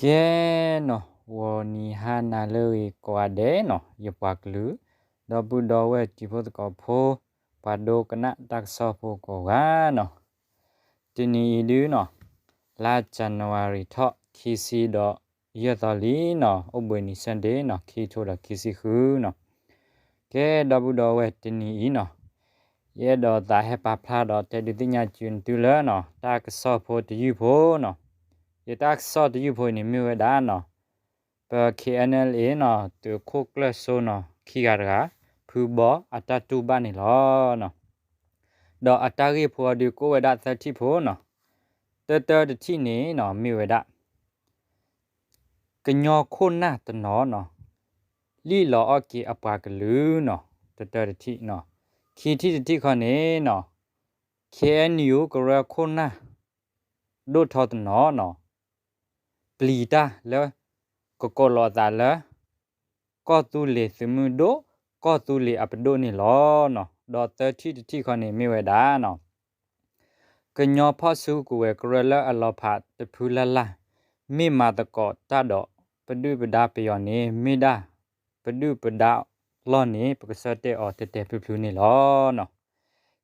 ကဲနီၤ, ဂီၤနံၤဟါနၤလၢအဂ့ၤကိးဂၤဒဲးနီၤ, ယပှၤကလုာ် ဒီပုၢ်ဒီဝဲၢ်တံၤဖိသကိးဖိ ပှၤဒိကနၣ်တၢ်ကစီၣ်ဖိကိးဂၤနီၤ, တနံၤအံၤဒုနီၤ, လါ January ထီၣ်ခံဆံဒီးယဲၢ်သီလံနီၤ, အိၣ်ဘှံးနံၤ Sunday နီၤ, ခံထိဒီးခံဆံဃုနီၤ. ကဲ ဒီပုၢ်ဒီဝဲၢ် တနံၤအံၤနီၤ, ယအဲၣ်ဒိးသးဟဲပာ်ဖျါဒီးတဲဒုးသ့ၣ်ညါက့ၤသုလၢနီၤ, တၢ်ကစီၣ်ဖိတယုၢ်ဖိနီၤ. ယတၢ်ကစီၣ်တယုၢ်ဖိအံၤန့ၣ်မ့ၢ်ဝဲဒၣ်နီၤ, ပ K N L A နီၤ, သုးခိၣ်ကျၢၢ်စိနီၤ, ခံဂၤတဂၤ ဖုဘီအတၢ်တူၢ်ဘၣ်န့ၣ်လီၤနီၤ. ဒီးအတၢ်ဂ့ၢ်ဖိအံၤဒုးကအိၣ်ဝဲဒၣ်သၢထံၣ်ဖိနီၤ. တၢတၢတထံၣ်န့ၣ်နီၤ မ့ၢ်ဝဲဒၣ် ကညီခိၣ်နၢ်တနီၤနီၤ, လံၣ်လီၤအီၣ်က့ၤအပှၤကလုာ်နီၤ, တၢတၢတထံၣ်နီၤ. ခံထံၣ်တထံၣ်ခီန့ၣ်နီၤ, K N U ကရၢခိၣ်နၢ် ဒိၣ်ထီတနီၤနီၤ, ပျံၤတၢ်လၢ ကကိးလီၤအသးလၢ ကီၢ်သူလ့ၤသုးမုၢ်ဒိၣ်, ကီၢ်သူလ့ၤအပဒိၣ်န့ၣ်လီၤနီၤ. ဒီးသၢထံၣ်တထံၣ်ခီန့ၣ်မ့ၢ်ဝဲဒၣ်နီၤ, ကညီဖီၣ်စုကဝဲၤကရၢလၢအလီၤဖးတဖုလၢ်လၢ်, မ့ၢ်မၤသကိးတၢ်ဒီး ပဒုၣ်ပဒါပယီၤန့ၣ် မ့ၢ်ဒၣ် ပဒုၣ်ပဒါလီၢ်န့ၣ် ပကဆၢတဲာ်အီၤတဲာ်တဲာ်ဖျုးဖျုးန့ၣ်လီၤနီၤ.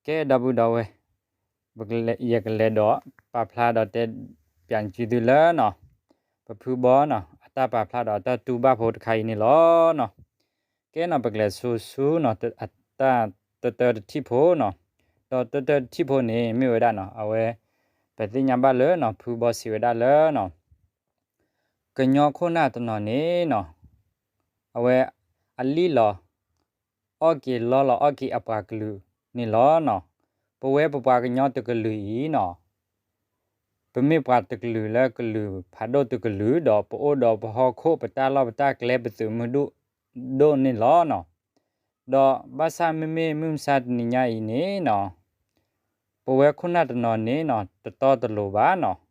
ကဲ ဒီပုၢ်ဒီဝဲၢ် ယကလဲၤဒီးပာ်ဖျါဒီးတဲပၠးက့ၤသုလၢနီၤ, ပဖုဘီနီၤ အတၢ်ပာ်ဖျါဒီးအတၢ်တူၢ်ဘၣ်ဖိတခါအံၤန့ၣ်လီၤနီၤ. ကဲနီၤ ပကလဲၤဆူဆူနီၤ အတၢ်တၢတၢတထံၣ်ဖိနီၤ, ဒီးတၢတၢတထံၣ်ဖိန့ၣ် မ့ၢ်ဝဲဒၣ်နီၤ အဝဲ ပသ့ၣ်ညါဘၣ်လၢနီၤ ဖုဘီစံးဝဲဒၣ်လၢနီၤ ကညီခိၣ်နၢ်တနီၤန့ၣ်နီၤ, အဝဲ အလံၣ်လီၤ အီၣ်က့ၤလီလီၤအီၣ်က့ၤအပှၤကလုာ်န့ၣ်လီၤနီၤ. ပဝဲပပှၤကညီတကလုာ်အံၤနီၤ, ပမ့ၢ်ပှၤတကလုာ်လၢကလုာ်ဖးဒိၣ်တကလုာ် ဒီးပအိၣ်ဒီးပဟီၣ်ခိၣ် ပတၢ်လီၢ်ပတၢ်ကျဲ ပသုးမုၢ်ဒိၣ်ဒိၣ်န့ၣ်လီၤနီၤ. ဒီးဘၣ်ဆၣ်မ့မ့ၢ်မုၢ်မဆါတနံၤညါအံၤန့ၣ်နီၤ, ပဝဲခိၣ်နၢ်တနီၤန့ၣ်နီၤ တတီတလိၤဘၣ်နီၤ,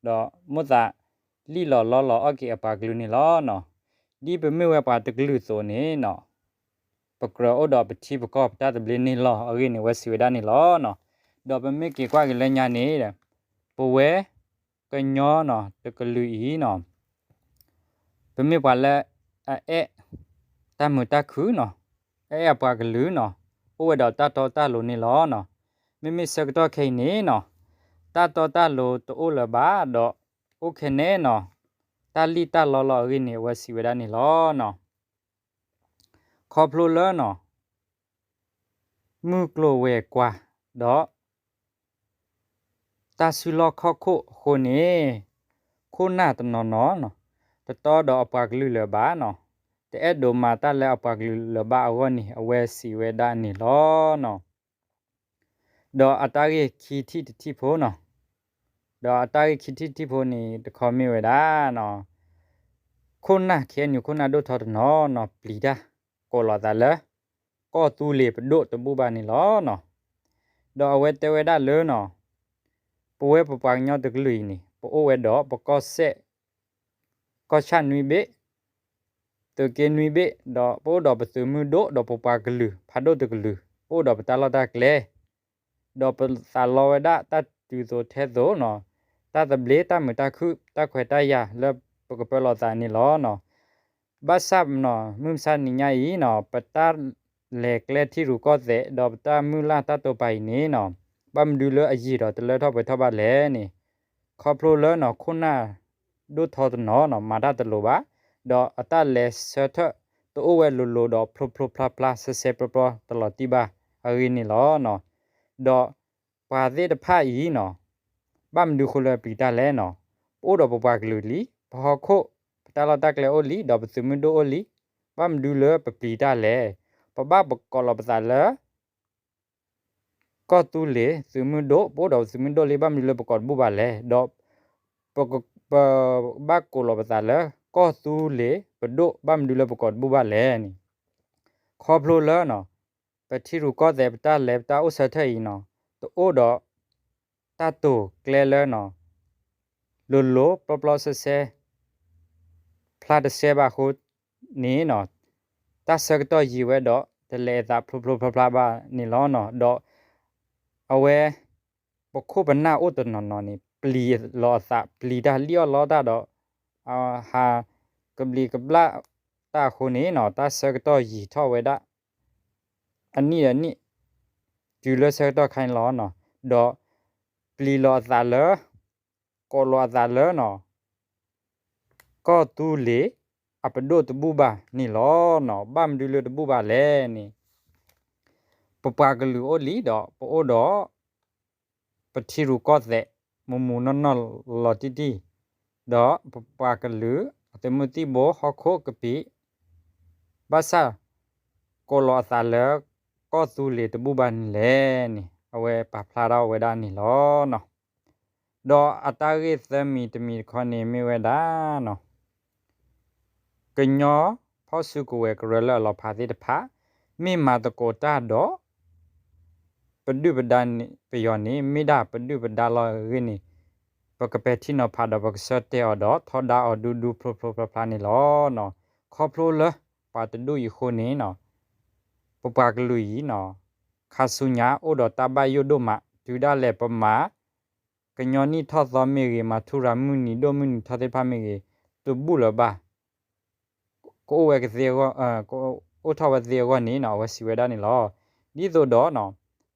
ဒီးမိၣ်သးလံၣ်လီၤလီလီၤအီၣ်က့ၤအပှၤကလုာ်န့ၣ်လီၤနီၤ. ဒ်ပမ့ၢ်ဝဲပှၤတကလုာ်အသိးန့ၣ်နီၤ, ပကြၢးအိၣ်ဒီးပထံပကီၢ်ပတၢ်သဘျ့န့ၣ်လီၤအဂ့ၢ်န့ၣ် အဝဲစံးဝဲဒၣ်န့ၣ်လီၤနီၤ. ဒီးပမ့ၢ်က့ၤကွၢ်က့ၤလၢညါန့ၣ်, ပဝဲကညီနီၤ တကလုာ်အံၤနီၤ, ပမ့ၢ်ပှၤလၢအအဲၣ်တၢ်မုာ်တၢ်ခုၣ်နီၤ, အအဲၣ်အပှၤကလုာ်နီၤ, အိၣ်ဝဲဒီးတၢ်တီတၢ်လိၤန့ၣ်လီၤနီၤ. မ့မ့ၢ်ဆၢကတီၢ်ခဲအံၤန့ၣ်နီၤ, တၢ်တီတၢ်လိၤတအိၣ်လၢၤဘၣ်ဒီး အိၣ်ခဲန့ၣ်နီၤ, တၢ်လံၣ်တၢ်လီလီၤအဂ့ၢ်န့ၣ် အဝဲစံးဝဲဒၣ်န့ၣ်လီၤနီၤ. ခီဖျိလၢနီၤ မုၢ်ကျိၤဝဲၤကွာ်ဒီး တၢ်စုလီၢ်ခီၣ်ခိၣ်အဃိန့ၣ်, ခိၣ်နၢ်တနီၤနီၤနီၤ, တတီဒီးအပှၤကလုာ်လၢၤဘၣ်နီၤ, တအဲၣ်ဒိးမၤတၢ်လၢအပှၤကလုာ်လၢၤဘၣ်အဂီၢ်န့ၣ် အဝဲစံးဝဲဒၣ်န့ၣ်လီၤနီၤ. ဒီးအတၢ်ဂ့ၢ်ခံထံၣ်တထံၣ်ဖိနီၤ, ဒီးအတၢ်ဂ့ၢ်ခံထံၣ်တထံၣ်ဖိန့ၣ် တခီမ့ၢ်ဝဲဒၣ်နီၤ, ခိၣ်နၢ် ခ့ၣ်အဲၣ်ယူၣ် ခိၣ်နၢ်ဒိၣ်ထီတနီၤနီၤ ပျံၤတၢ် ကိးလီၤသးလၢ ကီၢ်သူလ့ၤပဒိၣ်တဘူၣ်ဘၣ်န့ၣ်လီၤနီၤ. ဒီးအဝဲတဲဝဲဒၣ်လၢနီၤ, ပဝဲပပှၤကညီတကလုာ်အံၤန့ၣ် ပအိၣ်ဝဲဒီးပကီၢ်စဲၣ် ကီၢ်ဆၣ်နွံဘ့ၣ်, သုးက့နွံဘ့ၣ်, ဒီးပအိၣ်ဒီးပသုးမုၢ်ဒိၣ် ဒီးပပှၤကလုာ်ဖးဒိၣ်တကလုာ်, ပအိၣ်ဒီးပတၢ်လီၢ်တၢ်ကျဲ, ဒီးပသးလီဝဲဒၣ်တၢ်တုၤသိးထဲသိးနီၤ, တၢ်သဘျ့ တၢ်မုာ်တၢ်ခုၣ် တၢ်ခွဲးတၢ်ယာ်လၢပကပၢလီၤသးန့ၣ်လီၤနီၤ. ဘၣ်ဆၣ်နီၤ မုၢ်မဆါတနံၤညါအံၤနီၤ ပတၢ်လဲၤကျဲထံရူၢ်ကီၢ်သဲး ဒီးပတၢ်မုၢ်လၢ်တၢ်တိာ်ပာ်အံၤန့ၣ်နီၤ, ဘၣ်မနုၤလၢအယံာ်ဒီးတလၢထီၣ်ပှဲၤထီၣ်ဘၣ်လဲၣ်န့ၣ်, ခီဖျိလၢနီၤ ခိၣ်နၢ်ဒိၣ်ထီတနီၤနီၤ မၤတၢ်တလိၤဘၣ်, ဒီးအတၢ်လဲၤဆၢထၢၣ်တအိၣ်ဝဲလိၤလိၤဒီးဖျိဖျိဖျါဖျါ ဆှဲဆှဲပျီပျီတလီၤတံၢ်ဘၣ်အဂ့ၢ်န့ၣ်လီၤနီၤ. ဒီးပှၤသ့ၣ်တဖၣ်အံၤနီၤ ဘၣ်မနုၤဃိလၢပျံၤတၢ်လဲၣ်နီၤ, ပအိၣ်ဒီးပပှၤကလုာ်လံ, ပဟီၣ်ခိၣ် ပတၢ်လီၢ်တၢ်ကျဲအိၣ်လံ, ဒီးပသုးမုၢ်ဒိၣ်အိၣ်လံ, ဘၣ်မနုၤလၢပပျံၤတၢ်လဲၣ်. ပဘၣ်ပကိးလီၤပသးလၢ ကီၢ်သူလ့ၤသုးမုၢ်ဒိၣ်, ပအိၣ်ဒီးသုးမုၢ်ဒိၣ်လံ, ဘၣ်မနုၤလၢပကိးတဘူၣ်ဘၣ်လဲၣ်. ဒီး ပ ပဘၣ်ကိးလီၤပသးလၢ ကီၢ်သူလ့ၤပဒိၣ်, ဘၣ်မနုၤလၢပကိးတဘူၣ်ဘၣ်လဲၣ်န့ၣ်, ခီဖျိလၢနီၤ ပထံရူၢ်ကီၢ်သဲး ပတၢ်လဲၤပတၢ်အိၣ်ဆၢထၢၣ်အံၤနီၤ တအိၣ်ဒီး တၢ်တိာ်ကျဲလၢနီၤ လိၤလိၤပျီပျီဆှဲဆှဲ ဖျါတဆှဲဘၣ်အဃိန့ၣ်နီၤ, တၢ်ဆၢကတီၢ်ယံာ်ဝဲဒီး တလဲၤအသးဖျိဖျိဖျါဖျါဘၣ်န့ၣ်လီၤနီၤ. ဒီးအဝဲ ပခိၣ်ပနၢ်အိၣ်တနီၤနီၤန့ၣ် ပျံၤလီၤအသး ပျံၤတၢ်လံၣ်အီၣ်လီတၢ်ဒီး ဟးကဘျံးကဘျၣ်တၢ်အဃိန့ၣ်နီၤ တၢ်ဆၢကတီၢ်ယံာ်ထီၣ်ဝဲဒၣ် အနံၣ်ဒီးနံၣ် တုၤလၢဆၢကတီၢ်ခါန့ၣ်လီၤနီၤ. ဒီးပျံၤလီၤအသးလၢ ကိးလီၤအသးလၢနီၤ ကီၢ်သူလ့ၤအပဒိၣ်တဘူၣ်ဘၣ်န့ၣ်လီၤနီၤ. ဘၣ်မနုၤလၢတဘူၣ်ဘၣ်လဲၣ်န့ၣ် ပပှၤကလုာ်အိၣ်လံဒီး ပအိၣ်ဒီး ပထံရူၢ်ကီၢ်သဲး မုၢ်မုၢ်နီၢ်နီၢ်လီၤတံၢ်တံၢ်, ဒီးပပှၤကလုာ်အသုးမုၢ်သံၣ်ဘိဟီၣ်ခိၣ်ကပံာ် ဘၣ်ဆၣ် ကိးလီၤအသးလၢ ကီၢ်သူလ့ၤတဘူၣ်ဘၣ်န့ၣ်လဲၣ်န့ၣ် အဝဲပာ်ဖျါထီၣ်ဝဲဒၣ်န့ၣ်လီၤနီၤ. ဒီးအတၢ်ဂ့ၢ်သၢမံၤတမံၤတခီန့ၣ်မ့ၢ်ဝဲဒၣ်နီၤ ကညီဖီၣ်စုကဝဲၤကရၢလၢအလီၤဖးသ့ၣ်တဖၣ် မ့ၢ်မၤသကိးတၢ်ဒီး ပဒုၣ်ပဒါန့ၣ် ပယီၤန့ၣ် မ့ၢ်ဒၣ်ပဒုၣ်ပဒါလီၤအဂ့ၢ်န့ၣ် ပကပဲာ်ထံနီၤဖးဒီး ပကဆၢတဲာ်အီၤဒီး ထီဒါအီၤဒူဒူဖျိဖျိဖျါဖျါန့ၣ်လီၤနီၤ. ခီဖျိလၢပှၤတဒူၣ်အံၤအဃိန့ၣ်နီၤ ပပှၤကလုာ်အံၤနီၤ ခါဆူညါအိၣ်ဒီးတၢ်ဘၣ်ယိၣ်ဒိၣ်မး တုၤဒၣ်လဲာ်ပမၤ ကညီနံၣ်ထီၣ်သီမ့ၢ်ဂ့ၤ မၤထူရၤမုၢ်နံၤဒိၣ်မုၢ်နံၤထီသ့ၣ်တဖၣ်မ့ၢ်ဂ့ၤ တဘူၣ်လၢၤဘၣ် ကအိၣ်ဝဲကသ့အဂီၢ် ကအိၣ်ထီၣ်ဝဲသ့အဂီၢ်န့ၣ်နီၤ အဝဲစံးဝဲဒၣ်န့ၣ်လီၤ. ဒ်သိးဒီးနီၤ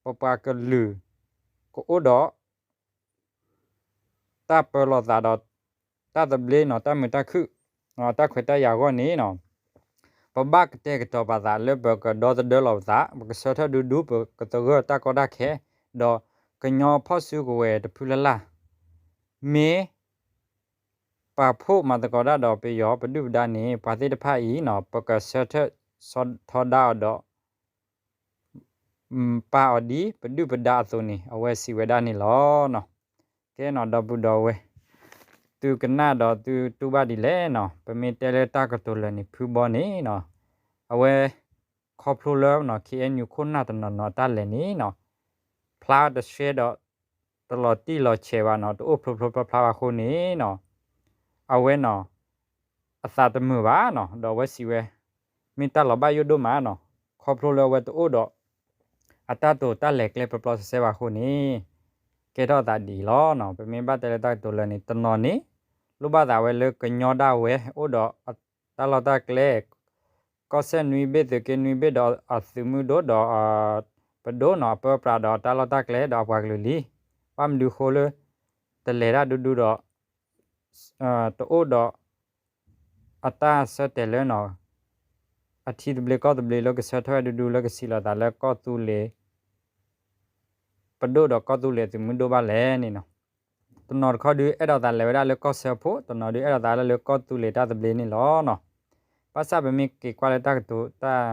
ပပှၤကလုာ် ကအိၣ်ဒီး တၢ်ပၢလီၤသးဒီး တၢ်သဘျ့နီၤ တၢ်မုာ်တၢ်ခုၣ် တၢ်ခွဲးတၢ်ယာ်အဂီၢ်န့ၣ်နီၤ ပဘၣ်ကတဲာ်ကတီၤပာ်သးလၢပကဒီသဒၢလီၤပသး ပကဆၢထၢၣ်ဒူဒူ ပကသဂၢၢ်တၢ်ကီတၢ်ခဲ ဒီးကညီဖီၣ်စုကဝဲၤတဖုလၢ်လၢ် မ့ၢ် ပာ်ဖှိၣ်မၤသကိးတၢ်ဒီးပယီၤပဒုၣ်ပဒါန့ၣ် ပှၤသ့ၣ်တဖၣ်အံၤနီၤ ပကဆၢထၢၣ်ဆီထီဒါအီၤဒီး ပာ်အီၤဒ်ပဒုၣ်ပဒါအသိးန့ၣ် အဝဲစံးဝဲဒၣ်န့ၣ်လီၤနီၤ. ကဲနီၤ ဒီပုၢ်ဒီဝဲၢ် သုကနၣ်ဒီးသုတူၢ်ဘၣ်ဒ်လဲၣ်နီၤ ပမ့ၢ်တဲလၢတၢ်ကတိၤလၢာ်န့ၣ် ဖုဘီန့ၣ်နီၤ အဝဲ ခီဖျိလၢနီၤ ခ့ၣ်အဲၣ်ယူၣ် ခိၣ်နၢ်တနီၤနီၤအတၢ်လဲၤန့ၣ်နီၤ ဖျါတဆှဲဒီး တလီၤတံၢ်လီၤဆဲးဘၣ်နီၤ တအိၣ်ဖျိဖျိဖျါဖျါဘၣ်အဃိန့ၣ်နီၤ အဝဲနီၤ အသးတမုာ်ဘၣ်နီၤ ဒီးအဝဲစံးဝဲ မ့ၢ်တၢ်လီၤဘၣ်ယိၣ်ဒိၣ်မးနီၤ ခီဖျိလၢအဝဲတအိၣ်ဒီး အတၢ်တိာ်တၢ်လဲၤကျဲပျီပျီစဲစဲဘၣ်အဃိန့ၣ် ကဲထီၣ်အသးဒ်အံၤလီၤနီၤ. ပမ့ၢ်ဘၣ်တဲလၢတၢ်ကတိၤလၢာ်န့ၣ် တနီၤန့ၣ် လိၣ်ဘၣ်သးဝဲလၢကညီဒၣ်ဝဲ အိၣ်ဒီးတၢ်လီၢ်တၢ်ကျဲ ကီၢ်စဲၣ်နွံဘ့ၣ် သုးက့နွံဘ့ၣ်ဒီးအသုးမုၢ်ဒိၣ်ဒီး ပဒိၣ်နီၤ အပၢပြးဒီးတၢ်လီၢ်တၢ်ကျဲ ဒီးအပှၤကလုာ်လံ. ဘၣ်မနုၤဃိလၢ တလဲၤတၢ်ဒူဒူဒီး တအိၣ်ဒီး အတၢ်ဆၢတဲာ်လၢနီၤ အထံသဘျ့ကီၢ်သဘျ့လၢကဆၢထၢၣ်ဝဲဒူဒူလၢကစံးလီၤသးလၢကီၢ်သူလ့ၤ ပဒိၣ်ဒီးကီၢ်သူလ့ၤအသုးမုၢ်ဒိၣ်ဘၣ်လဲၣ်န့ၣ်နီၤ. တနီၤတခီဒုးအဲၣ်ဒိးသးလဲၤဝဲဒၣ်လၢကီၢ်စၢဖှိၣ် တနီၤဒုးအဲၣ်ဒိးသးလၢကီၢ်သူလ့ၤတၢ်သဘျ့န့ၣ်လီၤနီၤ. ဘၣ်ဆၣ်ပမ့ၢ်က့ၤကွၢ်လၢတၢ်ကတိၤတၢ်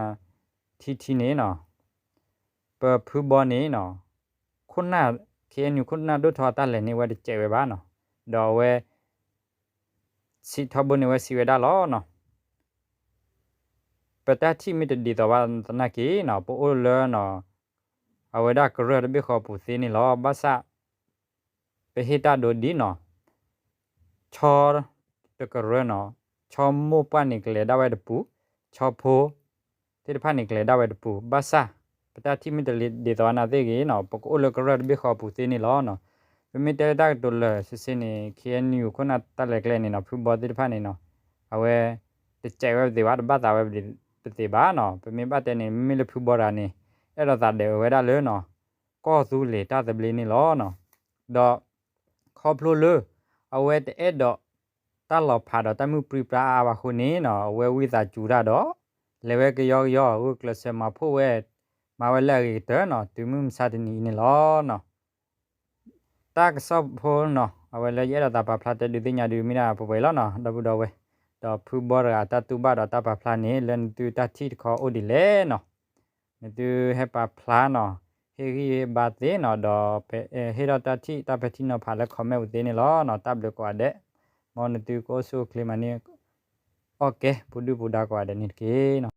ထံထံန့ၣ်နီၤ ပဖုဘီန့ၣ်နီၤ ခိၣ်နၢ် ခ့ၣ်အဲၣ်ယူၣ် ခိၣ်နၢ်ဒိၣ်ထီၣ်အတၢ်လဲၤန့ၣ် ဝဲတစဲးဝဲဘၣ်နီၤ. ဒီးအဝဲ စံးထီဘိန့ၣ်ဝဲစံးဝဲဒၣ်လီၤနီၤ ပတၢ်ထံၣ်မ့ၢ်တဒ်သိးဘၣ်သနာ်က့နီၤ ပအိၣ်လၢနီၤ အဝဲဒၣ်ကရၢၢ်တဘ့ၣ်ဃီပူၤသ့န့ၣ်လီၤ. ဘၣ်ဆၣ် ပဟ့ၣ်တၢ်ဒိဒ်နီၤ ဆီတကရၢနီၤ ဆီမိၢ်ပှၢ်န့ၣ်ကလဲၤဒၣ်ဝဲတပူၤ, ဆီဖိသ့ၣ်တဖၣ်န့ၣ်ကလဲၤဒၣ်ဝဲတပူၤ, ဘၣ်ဆၣ် ပတၢ်ထံၣ်မ့ၢ်တဒ်သိးဘၣ်သနာ်က့နီၤ ပကအိၣ်လၢကရၢၢ်တဘ့ၣ်ဃီပူၤသ့န့ၣ်လီၤ. ပမ့ၢ်တဲလၢတၢ်ကတိၤလၢာ်စ့ၢ်စ့ၢ်န့ၣ် ခ့ၣ်အဲၣ်ယူၣ် ခိၣ်နၢ်တၢ်လဲၤကျဲန့ၣ်နီၤ ဖုဘီသ့ၣ်တဖၣ်န့ၣ်နီၤ အဝဲ တစဲးဝဲပသ့ၣ်ဘၣ် တဘၣ်သးဝဲပသ့ၣ်ဘၣ်နီၤ. ပမ့ၢ်ဘၣ်တဲန့ၣ် မ့မ့ၢ်လၢဖုဘီတဂၤန့ၣ် အဲၣ်ဒိးသးဒဲးဝဲဒၣ်လၢနီၤ ကီၢ်သူလ့ၤတၢ်သဘျ့န့ၣ်လီၤနီၤ. ဒီး ခီဖျိလၢ အဝဲတအဲၣ်ဒိး တၢ်လီၤဖးဒီးတၢ်မုၢ်ပြံပြါအါအါဘၣ်အဃိန့ၣ်နီၤ အဝဲဝံသးစူၤတၢ်ဒီး လဲၤဝဲကယီကယီ ဂုာ်ကျဲးစၢးမၤဖှိၣ်ဝဲ မၤဝဲလၢအဂ့ၤကတၢၢ်နီၤ တုၤမုၢ်မဆါတနံၤအံၤန့ၣ်လီၤနီၤ. တၢ်ကစီၣ်ဖိနီၤ အဝဲလၢယအဲၣ်ဒိးသးပာ်ဖျါတဲဒုးသ့ၣ်ညါဒုးမ့ၢ်ဒၣ်ပှဲၤပှဲၤလီၤနီၤ ဒီပုၢ်ဒီဝဲၢ်, ဒီးဖုဘီတဂၤတၢ်တူၢ်ဘၣ်ဒီးတၢ်ပာ်ဖျါန့ၣ် လၢနသုတၢ်ထံၣ်တခီအိၣ်ဒ်လဲၣ်နီၤ နသုဟဲပာ်ဖျါနီၤ ဟ့ၣ်ဂံၢ်ဟ့ၣ်ဘါသ့နီၤ ဒီးဟ့ၣ်ထီၣ်တၢ်ထံၣ်တၢ်ပဲာ်ထံနီၤဖးလၢ comment ပူၤသ့န့ၣ်လီၤနီၤ တၢ်ဘျုးကိးဂၤဒဲး, မ်နသုကအိၣ်ဆူၣ်အိၣ်ချ့မးန့ၣ် အီၣ်ကဲ ပူၤဒုၣ်ပူၤဒါကိးဂၤဒဲးန့ၣ်တက့ၢ်နီၤ.